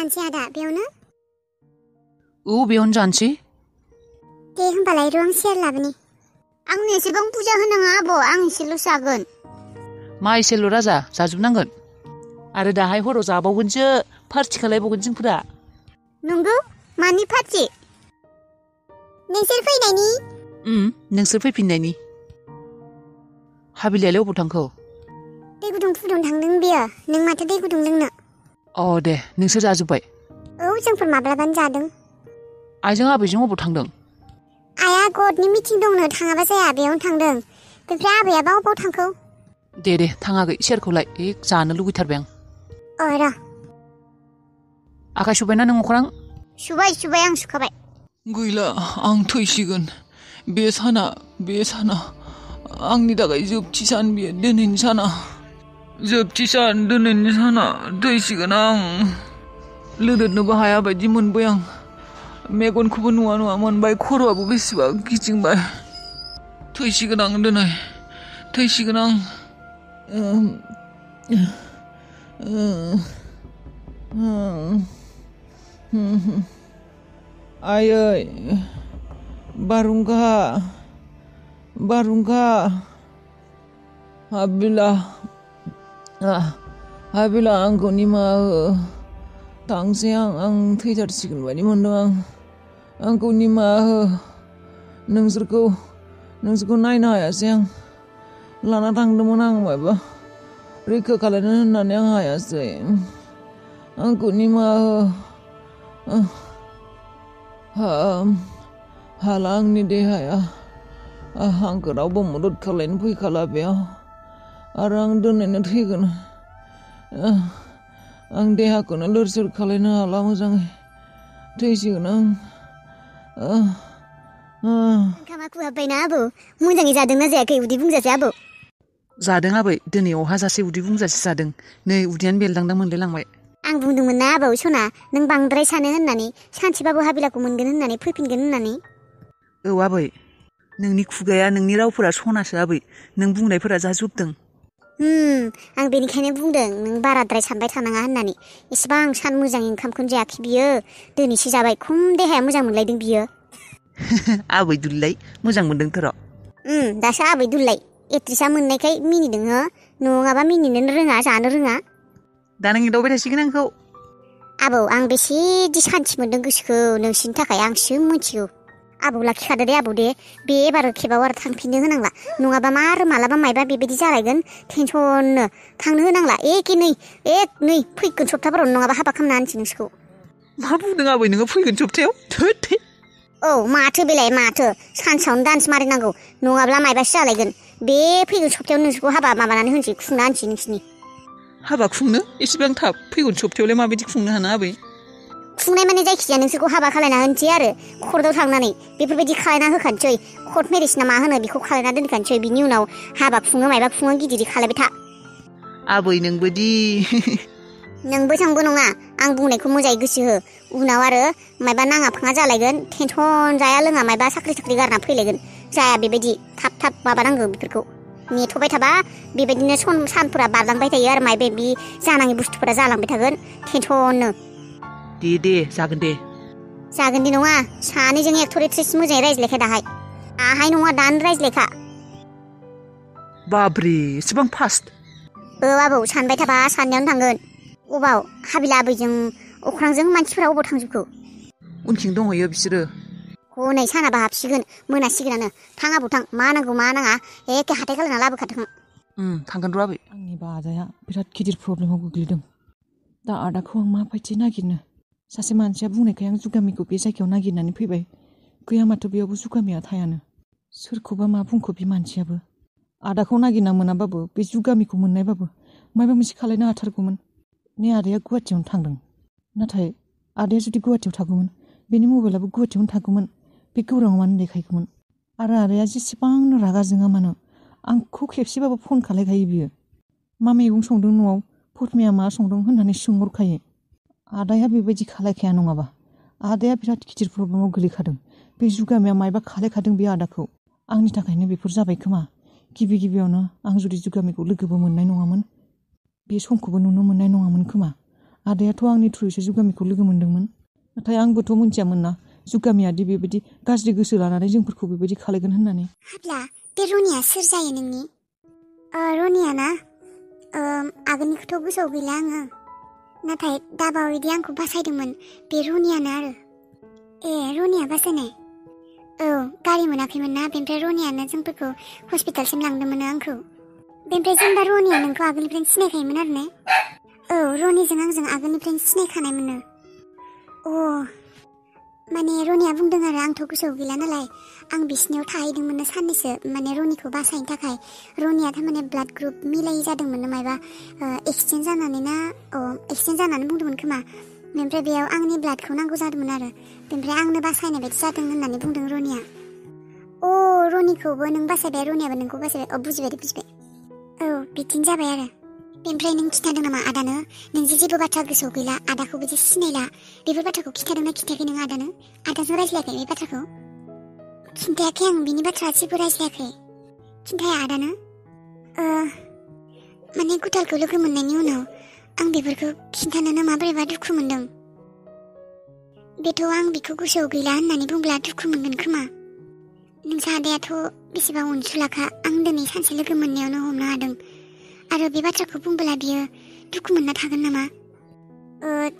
जानोसै आदा बेयावनो? बेयावनो जानोसै। दे होमबालाय र' आं सेर लाबोनि। आंनो एसेबां बुरजा होनाङा आब' आं एसेल' जागोन। मा एसेल' राजा जाजोबनांगोन। आरो दाहाय हराव जाबावगोनसो पार्टि खालायबावगोन जोंफोरा। नंगौ मानि पार्टि? नोंसोर फैनायनि? नोंसोर फैफिननायनि। हाबिलियालाय अबाव थांखो? दै गुदुं फुदुंनो थांदों बियो। नों माथो दै गुदुं लोंनो? दे नोंसोर जाजोब्बाय? औ जोंफोर माब्लाबानो जादों। आइजों आबैजों अबाव थांदों? आइया गथनि मिटिं दंनो थाङाबा जाया बेयावनो थांदों। बेनिफ्राय आबैयाबा अबाव थांखो? दे थाङाखै सेरखौलाय जानो लुगैथारबाय आं। र' आखाइ सुबायना नों अख्रां? सुबाय आं सुखाबाय। गैला आं थैसिगोन। बे साना आंनि थाखाय जोबथि सान बियो दिनैनि साना। जोबथि सान दिनैनि साना थैसिगोन आं। लोदोदनोबो हाया बायदि मोनबाय आं। मेगनखौबो नुवा मोनबाय खर'आबो बेसेबा गिदिंबाय। थैसिगोन आं दिनै थैसिगोन आं। आयै बारहुंखा हाबिला आंखौ निमाहा हो। थांसै आं थैथारसिगोन बायदि मोनदों आं। आंखौ निमाहा हो। नोंसोरखौ नायनो हायासै आं। लाना थांदोंमोन आं माबा रैखा खालामनो होननानै आं हायासै। आंखौ निमाहा हो। हाला आंनि देहाया। आंखौ रावबो मदद खालायनो फैखाला बेयाव। आरो आं दिनैनो थैगोन। आं देहाखौनो लोर सोर खालायनो हाला मोजाङै। थैसिगोन आं। ओंखामा खुहाबबायना आबौ? मोजाङै जादोंना जायाखै उदै बुंजासे आबौ? जादों आबै दिनै अहाजासे उदै बुंजासे जादों। नै उदैयानो बेलदांदां मोनलायलांबाय। आं बुंदोंमोन ना आबौ सना नों बांद्राय सानो होननानै। सानसेबाबो हाबिलाखौ मोनगोन होननानै फैफिनगोन होननानै। औ आबै नोंनि खुगाया नोंनि रावफोरा सनासो आबै। नों बुंनायफोरा जाजोबदों। आं बेनिखायनो बुंदों नों बाराद्राय सानबाय थानाङा होननानै। एसेबां सान मोजाङै ओंखामखौनो जायाखै बियो। दिनैसो जाबाय खम देहाया मोजां मोनलायदों बियो। आबै दुललाय मोजां मोनदोंथ' र'। दासो आबै दुललाय एक्ट्रिसा मोननायखाय मिनिदों हो। नङाबा मिनिनोनो रोङा जानो रोङा। दा नों एदावबाय थासिगोन आंखौ। आबौ आं बेसेदि सान्थि मोनदों गोसोखौ नोंसिनि थाखाय आंसो मिथिगौ। आबौ लाखिखादो दे आबौ दे। बे एबार खेबाव आरो थांफिननो होनांला। नङाबा मालाबा मायबा बेबायदि जालायगोन टेनसननो। थांनो होनांला नै फैगोन सप्ताफोरावनो नङाबा हाबा खालामना होनसै नोंसोरखौ। मा बुंदों आबै नोङो फैगोन सप्तायाव? थै। औ माथो बेलाय माथो सानसेयावनो दान्स मारिनांगौ नङाब्ला मायबासो जालायगोन। बे फैगोन सप्तायाव नोंसोरखौ हाबा माबानानै होनसै खुंना होनसै नोंसिनि। हाबा खुंनो एसेबां थाब? फैगोन सप्तायावलाय माबायदि खुंनो हानो आबै? खुंनाय माने जायखिजाया नोंसोरखौ हाबा खालायना होनसै आरो कर्टआव थांनानै बेफोरबायदि खालायना होखानोसै। कर्ट मेरिज ना मा होनो बेखौ खालायना दोनखानोसै। बिनि उनाव हाबा खुङो मायबा खुङो गिदिरै खालायबाय था। आबै नोंबोदि। नोंबो थांबो नङा आं बुंनायखौ मोजाङै गोसो हो। उनाव आरो मायबा नाङा फाङा जालायगोन टेनसन जाया लोङा मायबा साख्रि गारना फैलायगोन। जाया बेबायदि थाब माबानांगौ बेफोरखौ। नेथ'बाय थाबा बेबायदिनो सानफोरा बारलांबाय थायो आरो मायबा बे जानाङि बुस्थुफोरा जालांबाय थागोन टेनसननो। दे जागोन दे। जागोन दे नङा सानैजों एक्टर एक्ट्रेस मोजाङै रायज्लायखा दाहाय नङा दानो रायज्लायखा। बाब्रे एसेबां फास्ट? आबौ सानबाय थाबा साननायावनो थांगोन। अबाव हाबिला आबैजों अख्रांजों मानसिफोरा अबाव थांजोबखो? उनथिं दंहैयो बिसोरो। हनै सानाबा हाबसिगोन मोनासिगोनानो। थां आबौ थां मा नांगौ मा नाङा एखे हाथाय खालामना लाबोखाथों। थांगोन र' आबै। आंनि बाजैया बिराद गिदिर प्रब्लेमाव गोग्लैदों। दा आदाखौ आं माबायदि नागिरनो? सासे मानसिया बुंनायखाय आं जुगामिखौ बे जायगायाव नागिरनानै फैबाय। गैया माथो बेयावबो जुगामिया थायानो। सोरखौबा मा बुंखो बे मानसियाबो। आदाखौ नागिरना मोनाबाबो बे जुगामिखौ मोननायबाबो माबा मोनसे खालायनो हाथारगौमोन। नै आदाया गुवाहाटियावनो थांदों। नाथाय आदाया जुदि गुवाहाटियाव थागौमोन बेनि मबाइलाबो गुवाहाटियावनो थागौमोन। बे गौराङाव मानो देखायगौमोन? आरो आदाया जेसेबांनो रागा जोङा मानो आंखौ खेबसेबाबो फन खालायखायो बियो। मा मैगं संदों न'आव? फटमिया मा संदों होननानै सोंहरखायो। आदाया बेबायदि खालायखाया नङाबा। आदाया बिराद गिदिर प्रब्लेमाव गोलैखादों। बे जुगामिया मायबा खालायखादों बे आदाखौ। आंनि थाखायनो बेफोर जाबाय खोमा। गिबियावनो आं जुदि जुगामिखौ लोगोबो मोननाय नङामोन। बे समखौबो नुनो मोननाय नङामोन खोमा। आदायाथ' आंनि थ्रुयैसो जुगामिखौ लोगो मोन्दोंमोन नाथाय आंबोथ' मोनथियामोन ना जुगामियादि बेबायदि गाज्रि गोसो लानानै जोंफोरखौ बेबायदि खालायगोन होननानै हाब्ला बे रनिया सोर जायो नोंनि रनिया ना आगोलनिखौथ' गोसोआव गैला आङो नाथाय दाबावैदि आंखौ बासायदोंमोन बे रनियानो आरो ए रनिया बासायनाय औ गारि मोनाखैमोन ना बेनिफ्राय रनियानो जोंफोरखौ हस्पिटालसिम लांदोंमोन आंखौ बेनिफ्राय जेनेबा रनिया नोंखौ आगोलनिफ्रायनो सिनायखायोमोन आरो ने औ रनिजों आंजों आगोलनिफ्रायनो सिनायखानायमोन अ माने रनिया बुंदों आरो आंथ' गोसोआव गैला नालाय आं बिसिनियाव थाहैदोंमोन साननैसो माने रनिखौ बासायनो थाखाय रनिया थारमाने ब्लाड ग्रुप मिलायै जादोंमोन मायबा एक्सचेन्ज जानानै ना एक्सचेन्ज जानानै बुंदोंमोन खोमा बेनिफ्राय बेयाव आंनि ब्लाडखौ नांगौ जादोंमोन आरो बेनिफ्राय आंनो बासायनाय बायदि जादों होननानै बुंदों रनिया अ रनिखौबो नों बासायबाय रनियाबो नोंखौ बासायबाय बुजिबाय दे बुजिबाय औ बिदिनो जाबाय आरो बेनिफ्राय नों खिन्थादों नामा आदानो नों जेबो बाथ्रा गोसोआव गैला आदाखौबो जे सिनायला बेफोर बाथ्राखौ खिन्थादोंना खिन्थायाखै नों आदानो आदाजों रायज्लायाखै बे बाथ्राखौ खिन्थायाखै आं बिनि बाथ्रा जेबो रायज्लायाखै खिन्थाया आदानो माने गुटालखौ लोगो मोननायनि उनाव आं बेफोरखौ खिन्थानोनो माबोरैबा दुखु मोनदों बेथ' आं बिखौ गोसोआव गैला होननानै बुंब्ला दुखु मोनगोन खोमा नोंसा आदायाथ' बेसेबा अनसुलाखा आं दिनै सानसे लोगो मोननायावनो हमनो हादों आरो बे बाथ्राखौ बुंबोला बियो दुखु मोनना थागोन नामा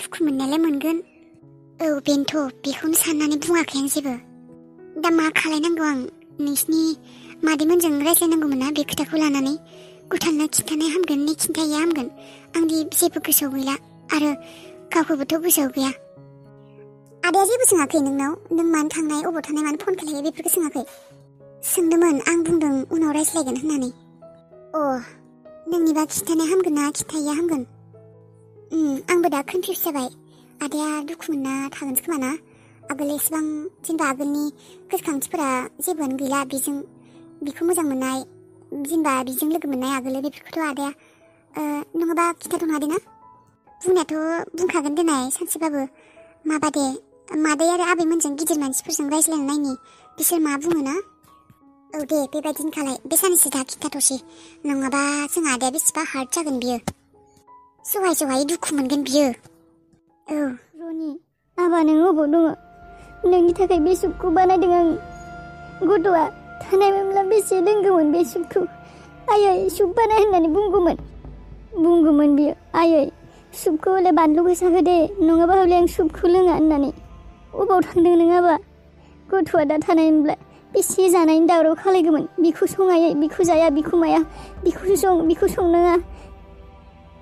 दुखु मोननायालाय मोनगोन औ बेनोथ' बेखौनो साननानै बुङाखै आं जेबो दा मा खालायनांगौ आं नोंसिनि मादैमोनजों रायज्लायनांगौमोन ना बे खोथाखौ लानानै गुटालनो खिन्थानाय हामगोन ने खिन्थायैया हामगोन आंदि जेबो गोसोआव गैला आरो गावखौबोथ' गोसोआव गैया आदाया जेबो सोङाखै नोंनाव नों मानो थांनाय अबाव थानाय मानो फन खालायो बेफोरखौ सोङाखै सोंदोंमोन आं बुंदों उनाव रायज्लायगोन होननानै अ नोंनिबा खिन्थानाय हामगोन ना खिन्थायैया हामगोन आंबो दा कनफिउस जाबाय आदाया दुखु मोनना थागोन खोमा ना आगोल एसेबां जेनेबा आगोलनि गोसोखांथिफोरा जेबोआनो गैला बिखौ मोजां मोननाय जेनेबा बिजों लोगो मोननाय आगोल बेफोरखौथ' आदाया नङाबा खिन्थाथ'नो हादों ना बुंनायाथ' बुंखागोन देनाय सानसेबाबो माबा दे मादै आरो आबैमोनजों गिदिर मानसिफोरजों रायज्लायनो नायनि बिसोर मा बुङो ना औ दे बेबायदिनो खालाय बे साननैसो दा खिन्थाथ'सै नङाबा जोंहा आदाया बेसेबा हार्ट जागोन बियो सहाय दुखु मोनगोन बियो औ रनि आबा नों अबाव दङ नोंनि थाखाय बे सुपखौ बानायदों आं गथ'आ थानायमोनब्ला बेसे लोंगौमोन बे सुपखौ आयै सुप बानाय होननानै बुंगौमोन बियो आयै सुपखौ हले बानलु गोसा होदे नङाबा हले आं सुपखौ लोङा होननानै अबाव थांदों नोङाबा गथ'आ दा थानायमोनब्ला बेसे जानायनि दावराव खालायगौमोन बिखौ सङायै बिखौ जाया बिखौ माया बिखौ संनाङा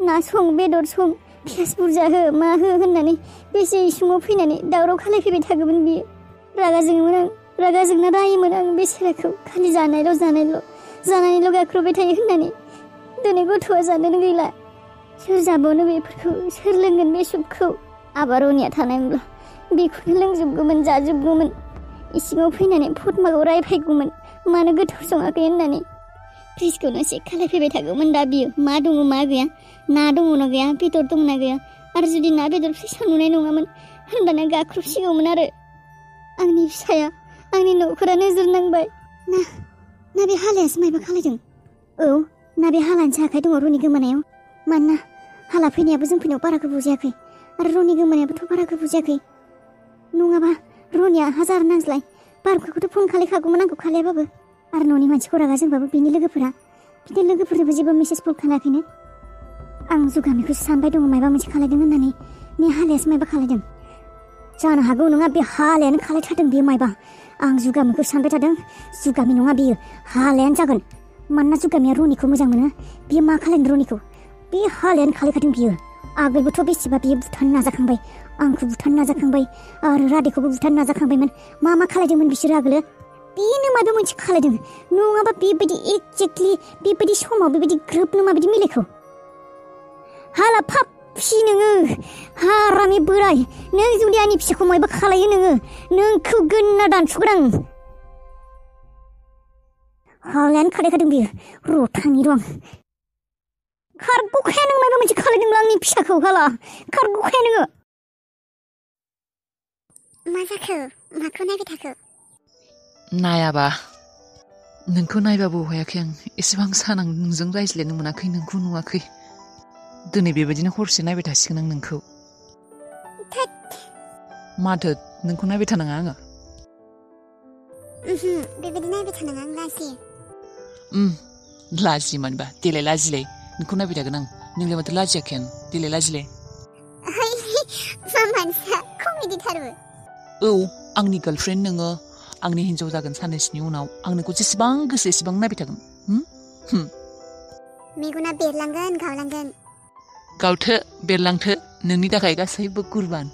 ना सं बेदर सं पियास बुरजा हो मा हो होननानै बेसे इसिङाव फैनानै दावराव खालायफैबाय थागौमोन बियो रागा जोङोमोन आं रागा जोंना रायोमोन आं बेसेराखौ खालि जानानैल' गाख्रबबाय थायो होननानै दिनै गथ'आ जानोनो गैला सोर जाबावनो बेफोरखौ सोर लोंगोन बे सुपखौ आबा रनिया थानायमोनब्ला बेखौनो लोंजोबगौमोन जाजोबगौमोन इसिङाव फैनानै फटमाखौ रायफैगौमोन मानो गोथाव सङाखै होननानै फ्रिजखौनो चेक खालायफैबाय थागौमोन दा बियो मा दङ मा गैया ना दङ ना गैया बेदर दं ना गैया आरो जुदि ना बेदर फैसा नुनाय नङामोन होनबाना गाख्रुबसिगौमोन आरो आंनि फिसाया आंनि न'खरा नोजोर नांबाय ना बे हालायासो मायबा खालायदों औ ना बे हालानिसो आखाइ दङ रनि गोमानायाव मानोना हाला फैनायाबो जों फैनायाव बारा गोबाव जायाखै आरो रनि गोमानायाबोथ' बारा गोबाव जायाखै नङाबा रनिया हाजार नांज्लाय बारखौथ' फन खालायखागौमोन आंखौ खालायाबाबो आरो न'नि मानसिखौ रागा जोंबाबो बिनि लोगोफोरनोबो जेबो मेसेज कल खालायाखैनो आं जुगामिखौसो सानबाय दङ मायबा मोनसे खालायदों होननानै ने हालायासो मायबा खालायदों जानो हागौ नङा बे हालायानो खालायथारदों बेयो मायबा आं जुगामिखौ सानबाय थादों जुगामि नङा बेयो हालायानो जागोन मानोना जुगामिया रनिखौ मोजां मोनो बियो मा खालायनो रनिखौ बे हालायानो खालायखादों बियो आगोलबोथ' बेसेबा बियो बुथारनो नाजाखांबाय आंखौ बुथारनो नाजाखांबाय आरो राधेखौबो बुथारनो नाजाखांबायमोन मा खालायदोंमोन बिसोरो आगोलो बेनो माबा मोनसे खालायदों नङाबा बेबायदि एक्जेक्टलि बेबायदि समाव बेबायदि ग्रोबनो माबायदि मिलायखौ हाला फाफि नोङो हारामि बोराय नों जुदि आंनि फिसाखौ मायबा खालायो नोंखौ गोनना दानसुगोन आं हालायानो खालायखादों बियो रथानि रं खारग'खाया नों मायबा मोनसे खालायदोंब्ला आंनि फिसाखौ हाला खारग'खाया नोङो मा जाखो माखौ नायबाय थाखो नायाबा नोंखौ नायबाबो हायाखै आं एसेबां सान आं नोंजों रायज्लायनो मोनाखै नोंखौ नुवाखै दिनै बेबायदिनो हरसे नायबाय थासिगोन आं नोंखौ माथो नोंखौ नायबाय थानाङा आङो बेबायदि नायबाय थानाङा आं लाजियो लाजियो मानोबा देलाय लाजिलाय नोंखौ नायबाय थागोन आं नोंलाय माथो लाजियाखैयानो देलाय लाजिलाय मा मानसिया कमेडिथारबो औ आंनि गार्लफ्रेन्ड नोङो आंनि हिन्जाव जागोन साननैसोनि उनाव आं नोंखौ जेसेबां गोसो एसेबां नायबाय थागोन मेगना बेरलांगोन गावलांगोन गावथो बेरलांथो नोंनि थाखाय गासैबो कुरबान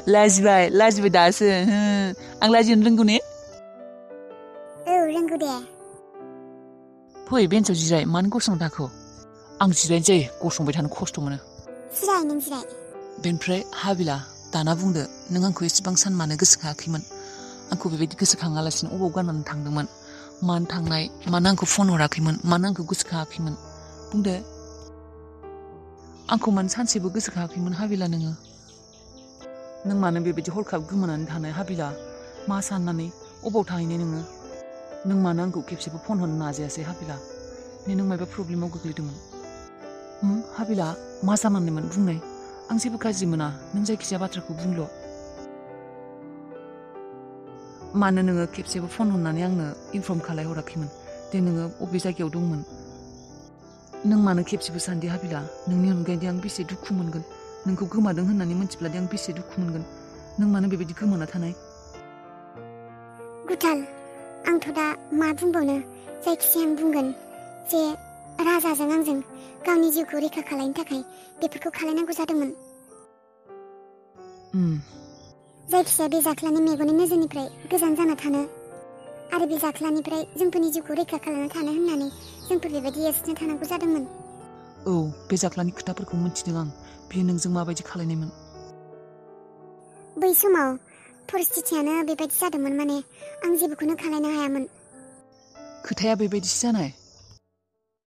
लाजिबाय दासो आं लाजिनो रोंगौ ने औ रोंगौ दे फै बेन्चआव जिराय मानो गसंना थाखो आं जिरायनोसै गसंबाय थानो खस्थ' मोनो जिराय नों जिराय बेनिफ्राय हाबिला दाना बुंदो नों आंखौ एसेबां सान मानो गोसोखाङाखैमोन आंखौ बेबायदि गोसोखाङालासिनो अबाव गारनानै थांदोंमोन मानो थांनाय मानो आंखौ फन हराखैमोन मानो आंखौ गोसोखाङाखैमोन बुंदो आंखौ मानो सानसेबो गोसोखाङाखैमोन हाबिला नोङो नों मानो बेबायदि हरखाब गोमानानै थानाय हाबिला मा साननानै अबाव थाहैनाय नोङो नों मानो आंखौ खेबसेबो फन हरनो नाजायासै हाबिला नों मायबा प्रब्लेमाव गोग्लैदोंमोन हाबिला मा जानांनायमोन बुंनाय आं जेबो गाज्रि मोना नों जायखिजाया बाथ्राखौ बुंल' मानो नोङो खेबसेबो फन हरनानै आंनो इनफर्म खालायहराखैमोन दे नोङो बबे जायगायाव दंमोन नों मानो खेबसेबो सानदे हाबिला नोंनि अनगायै आं बेसे दुखु मोनगोन नोंखौ गोमादों होननानै मिन्थिब्लादि आं बेसे दुखु मोनगोन नों मानो बेबायदि गोमाना थानाय गुथाल आंथ' दा मा बुंबावनो जायखिजाया आं बुंगोन जे राजाजों आंजों गावनि जिउखौ रैखा खालामनो थाखाय बेफोरखौ खालायनांगौ जादोंमोन जायखिजाया बे जाख्लानि मेगननि नोजोरनिफ्राय गोजान जाना थानो आरो बे जाख्लानिफ्राय जोंफोरनि जिउखौ रैखा खालामना थानो होननानै जोंफोर बेबायदि एरसिना थानांगौ जादोंमोन औ बे जाख्लानि खोथाफोरखौ मिन्थिदों आं बेयो नोंजों माबायदि खालायनायमोन बै समाव परिस्थितियानो बेबायदि जादोंमोन माने आं जेबोखौनो खालायनो हायामोन खोथाया बेबायदिसो जानाय